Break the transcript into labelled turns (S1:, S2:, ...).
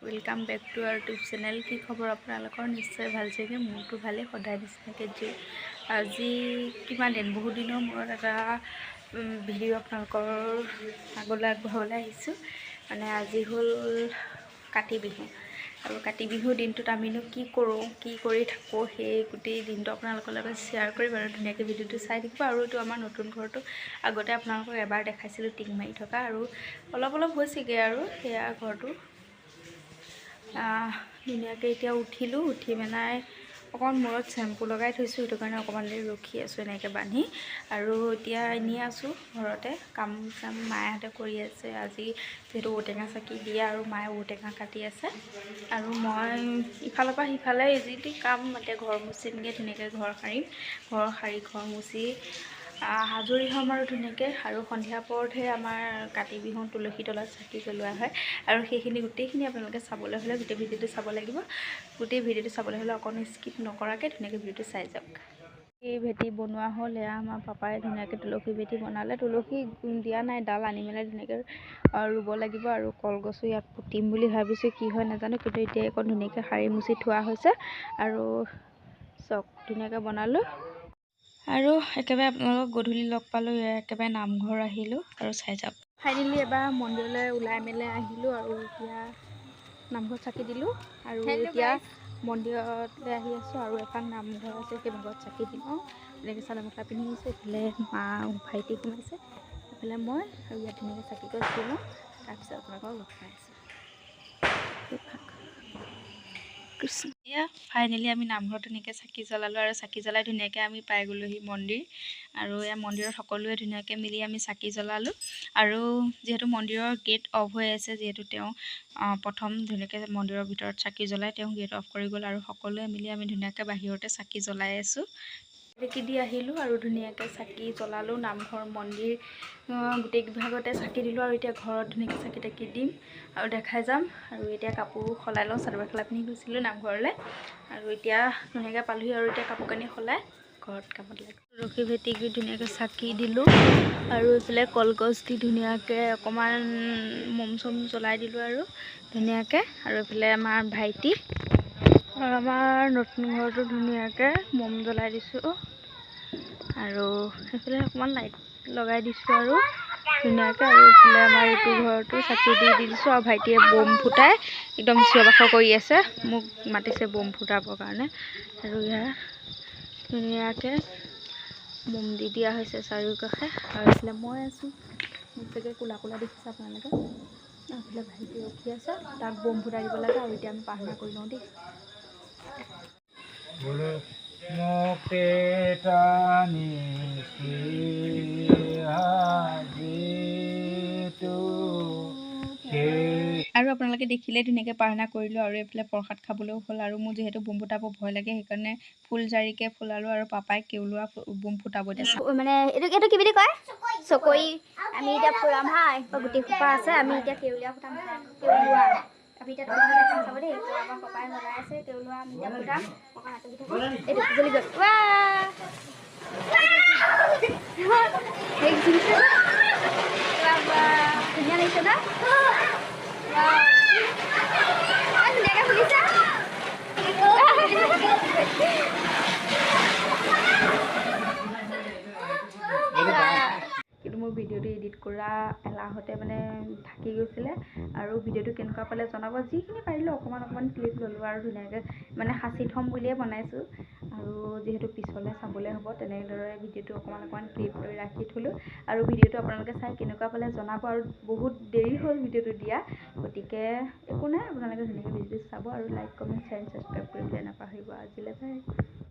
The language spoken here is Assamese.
S1: Welcome back to our YouTube channel. কি খবৰ আপোনালোকৰ? নিশ্চয় ভাল চাগে। মোৰতো ভালেই, সদায় নিচিনাকৈ। যি আজি কিমান দিন, বহুত দিনৰ মূৰত এটা ভিডিঅ' আপোনালোকৰ আগলৈ আগবঢ়াবলৈ আহিছোঁ। মানে আজি হ'ল কাতি বিহু আৰু কাতি বিহুৰ দিনটোত আমিনো কি কৰোঁ, কি কৰি থাকোঁ, সেই গোটেই দিনটো আপোনালোকৰ লগত শ্বেয়াৰ কৰিম আৰু ধুনীয়াকৈ ভিডিঅ'টো চাই থাকিব। আৰু এইটো আমাৰ নতুন ঘৰটো, আগতে আপোনালোকক এবাৰ দেখাইছিলোঁ টিং মাৰি থকা, আৰু অলপ অলপ হৈছেগৈ আৰু সেয়া ঘৰটো। ধুনীয়াকৈ এতিয়া উঠিলোঁ, উঠি পেলাই অকণমান মূৰত চেম্পু লগাই থৈছোঁ, সেইটো কাৰণে অকণমান দেৰি ৰখি আছোঁ এনেকৈ বান্ধি। আৰু এতিয়া এনেই আছোঁ ঘৰতে, কাম চাম মায়েহঁতে কৰি আছে। আজি যিহেতু ঔটেঙা চাকি দিয়ে আৰু মায়ে ঔটেঙা কাটি আছে আৰু মই ইফালৰ পৰা সিফালে যি টি কাম। এতিয়া ঘৰ মুচিমগৈ, ধুনীয়াকৈ ঘৰ সাৰিম, ঘৰ সাৰি ঘৰ মুচি আজৰি হ'ম আৰু ধুনীয়াকৈ। আৰু সন্ধিয়া পৰতহে আমাৰ কাতি বিহু তুলসী তলত চাকি জ্বলোৱা হয়। আৰু সেইখিনি গোটেইখিনি আপোনালোকে চাবলৈ হ'লে গোটেই ভিডিঅ'টো চাব লাগিব। গোটেই ভিডিঅ'টো চাবলৈ হ'লে অকণো স্কিপ নকৰাকৈ ধুনীয়াকৈ ভিডিঅ'টো চাই যাওক। এই ভেটি বনোৱা হ'ল, এয়া আমাৰ পাপাই ধুনীয়াকৈ তুলসী ভেটি বনালে। তুলসী দিয়া নাই, ডাল আনি মেলাই ধুনীয়াকৈ ৰুব লাগিব। আৰু কলগছো ইয়াত পুতিম বুলি ভাবিছোঁ, কি হয় নাজানো, কিন্তু এতিয়া অকণ ধুনীয়াকৈ সাৰি মুচি থোৱা হৈছে। আৰু চক ধুনীয়াকৈ বনালোঁ। আৰু একেবাৰে আপোনালোকক গধূলি লগ পালোঁ। একেবাৰে নামঘৰ আহিলোঁ আৰু চাই যাওক। ফাইনেলি এবাৰ মন্দিৰলৈ ওলাই মেলাই আহিলোঁ আৰু এতিয়া নামঘৰ চাকি দিলোঁ আৰু এতিয়া মন্দিৰলৈ আহি আছোঁ। আৰু এখন নামঘৰ আছে, সেই ভাগত চাকি দিলোঁ। এনেকৈ চাদৰ মেখেলা পিন্ধি আহিছোঁ। এইফালে মা ভাইটি সোমাইছে, এইফালে মই আৰু ইয়াত ধুনীয়াকৈ চাকি গছ দি লওঁ, তাৰপিছত আপোনালোকক লগ পাই আছোঁ। কৃষ্ণ। এয়া ফাইনেলি আমি নামঘৰত ধুনীয়াকৈ চাকি জ্বলালোঁ আৰু চাকি জ্বলাই ধুনীয়াকৈ আমি পাই গ'লোহি মন্দিৰ। আৰু এয়া মন্দিৰত সকলোৱে ধুনীয়াকৈ মিলি আমি চাকি জ্বলালোঁ। আৰু যিহেতু মন্দিৰৰ গেট অফ হৈ আছে, যিহেতু তেওঁ প্ৰথম ধুনীয়াকৈ মন্দিৰৰ ভিতৰত চাকি জ্বলাই তেওঁ গেট অফ কৰি গ'ল। আৰু সকলোৱে মিলি আমি ধুনীয়াকৈ বাহিৰতে চাকি জ্বলাই আছোঁ। চাকি দি আহিলোঁ আৰু ধুনীয়াকৈ চাকি জ্বলালোঁ। নামঘৰ মন্দিৰ গোটেই বিভাগতে চাকি দিলোঁ। আৰু এতিয়া ঘৰত ধুনীয়াকৈ চাকি তাকি দিম আৰু দেখাই যাম। আৰু এতিয়া কাপোৰ সলাই লওঁ, চাদৰ মেখেলা পিন্ধি গৈছিলোঁ নামঘৰলৈ আৰু এতিয়া ধুনীয়াকৈ পালোহি। আৰু এতিয়া কাপোৰ কানি সলাই ঘৰত কামত লাগে। তুলসী ভেটিক ধুনীয়াকৈ চাকি দিলোঁ আৰু এইফালে কলগছ দি ধুনীয়াকৈ অকণমান মম চম জ্বলাই দিলোঁ আৰু ধুনীয়াকৈ। আৰু এইফালে আমাৰ ভাইটি আৰু আমাৰ নতুন ঘৰটো ধুনীয়াকৈ মম জ্বলাই দিছোঁ আৰু সেইফালে অকণমান লাইট লগাই দিছোঁ আৰু ধুনীয়াকৈ। আৰু এইফালে আমাৰ এইটো ঘৰটো চাকি দি দি দিছোঁ। আৰু ভাইটিয়ে বম ফুটাই একদম চিঞৰ বাখৰ কৰি আছে, মোক মাতিছে বম ফুটাবৰ কাৰণে। আৰু ইয়াৰ ধুনীয়াকৈ মম দি দিয়া হৈছে চাৰিওকাষে। আৰু এইফালে মই আছোঁ, মোক চাগে ক'লা ক'লা দেখিছে আপোনালোকে। আৰু এইফালে ভাইটি ৰখি আছে, তাক বম ফুটাই দিব লাগে। আৰু এতিয়া আমি প্ৰাৰ্থনা কৰি লওঁ দেই। আৰু আপোনালোকে দেখিলে ধুনীয়াকৈ প্ৰাৰ্থনা কৰিলোঁ। আৰু এইফালে প্ৰসাদ খাবলৈও হ'ল। আৰু মোৰ যিহেতু বোম ফুটাব ভয় লাগে, সেইকাৰণে ফুলজাৰিকে ফুলালোঁ। আৰু পাপাই কেওলোৱা বোম ফুটাব এতিয়া।
S2: মানে এইটো কি বুলি কয়? চকৰি। আমি এতিয়া ফুৰাম হা, গোটেই সোপা আছে। আমি এতিয়া কেউলীয়া ফুটাম, কেউলোৱা। আমি এতিয়া দেখাম, চাব দেই। আমাৰ পাপাই জ্বলাই আছে কেউলোৱা, আমি এতিয়া ফুটাম। অকণ আঁতৰি থাকোঁ। এইটো জ্বলি গ'ল, ধুনীয়া লাগিছে ন? ধুনীয়াকৈ ফুলিছে।
S1: কিন্তু মোৰ ভিডিঅ'টো এডিট কৰা এলাহতে মানে থাকি গৈছিলে। আৰু ভিডিঅ'টো কেনেকুৱা পালে জনাব। যিখিনি পাৰিলোঁ অকণমান অকণমান ক্লিপ ল'লোঁ আৰু ধুনীয়াকৈ মানে সাঁচি থ'ম বুলিয়ে বনাইছোঁ। আৰু যিহেতু পিছলৈ চাবলৈ হ'ব, তেনেদৰে ভিডিঅ'টো অকণমান অকণমান ক্লিপ লৈ ৰাখি থ'লোঁ। আৰু ভিডিঅ'টো আপোনালোকে চাই কেনেকুৱা পালে জনাব। আৰু বহুত দেৰি হ'ল ভিডিঅ'টো দিয়া, গতিকে একো নাই, আপোনালোকে ধুনীয়াকৈ ভিডিঅ'টো চাব আৰু লাইক, কমেণ্ট, শ্বেয়াৰ, ছাবস্ক্ৰাইব কৰিবলৈ নাপাহৰিব। আজিলৈ বাই।